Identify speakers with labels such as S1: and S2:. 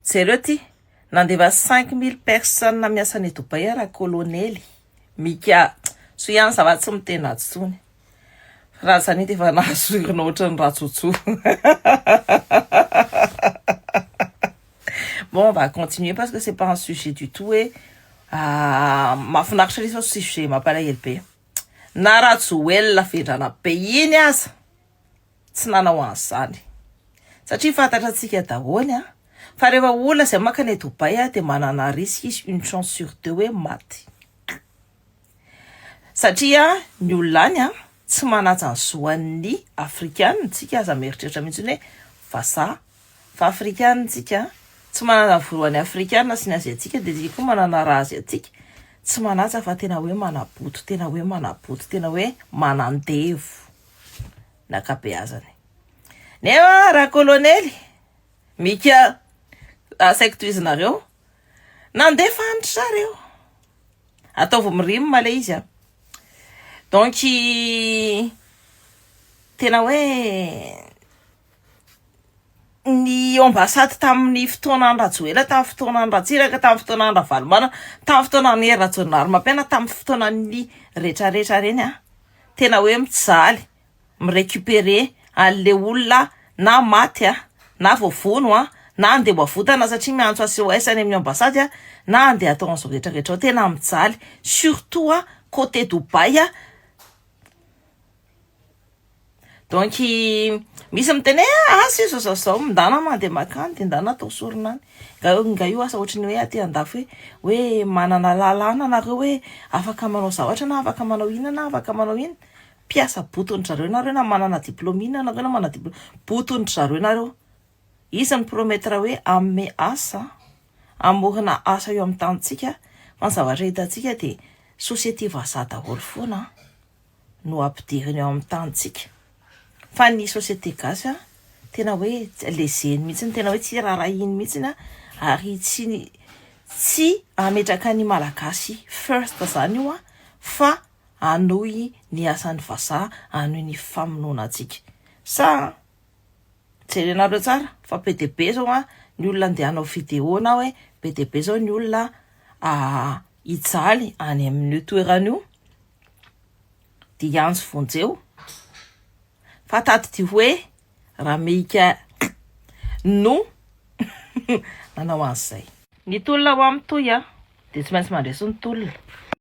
S1: Jereo ty, nandefa 5000 personnes miasa any Dubaï ra kolonely Mika, soa ihany za fa tsy miteny azy tsony. Raha zany dia efa nahazo orona ohatran'ny rajojo. Bon, on va continuer parce que c'est pas un sujet du tout hoe ah, mahafinaritra ilay izy fa sujet mampalahelo be. Na Rajoelina vendrana be iny aza tsy nanao an'izany. Satria fantatra antsika daholo an, fa rehefa olona izay mankany Dubaï dia manana risque izy une chance sur deux hoe maty. Satria ny olona any an, tsy manaja ny zo an'ny afrikana, tsika aza mieritreritra mihitsy hoe vazaha fa afrikana tsika, tsy manana voalohany afrikana sy ny aziatika dia tsika koa manana raha aziatika, tsy manaja fa tena hoe manaboto, tena hoe manaboto, tena hoe manandevo ny ankabeazany. Nefa raha kolonely Mika asaiko tohizinareo, nandefa an-dry zareo. Ataovy mi-rime ilay izy an. Donc tena hoe ny ambassade tamin'ny fotoanan'i Rajoelina, tamin'ny fotoanan'i Ratsiraka, tamin'ny fotoanan'i Ravalomanana, tamin'ny fotoanan'i Hery Rajaonarimampianina, tamin'ny fotoanan'ny retraretra ireny an, tena hoe mijaly. mi-recuperer an'le olona na maty a, na voavono a, na andeha ho avotana satria miantso SOS any amin'ny ambassade a, na andeha atao an'izao rehetra rehetra ao, tena mijaly surtout a côté Dubaï a, donc misy miteny hoe asa io zao zao zao, mindana mandeha makany de ndana atao sorona any, nga nga io asa ohatry ny hoe aty andafy hoe hoe manana lalàna nareo hoe afaka manao zavatra na afaka manao inona na afaka manao inona, Mpiasa boton-dry zareo nareo na manana diplôme inona nareo na manana diplôme boton-dry zareo nareo. Iza no promettre hoe hanome asa, hamorona asa eo amin'ny tanintsika fa ny zavatra hitantsika dia société vazaha daholo foana no ampidirina eo amin'ny tanintsika. Fa ny société gasy tena hoe lezeny mihitsy, tena hoe tsy rarahiny mihitsy ary tsy tsy hametraka ny malagasy first zany io fa hanohy ny asan'ny vazaha hanohy ny famonoana antsika. Sa jerenareo tsara fa be dia be zao an ny olona andeha hanao vidéo na hoe be dia be zao ny olona hijaly any amin'io toerana io dia hiantso vonjeo fa tadidio hoe Ramika no nanao an'izay. Ny tolona ho amin'ny tohy dia tsy maintsy mandresy ny tolona.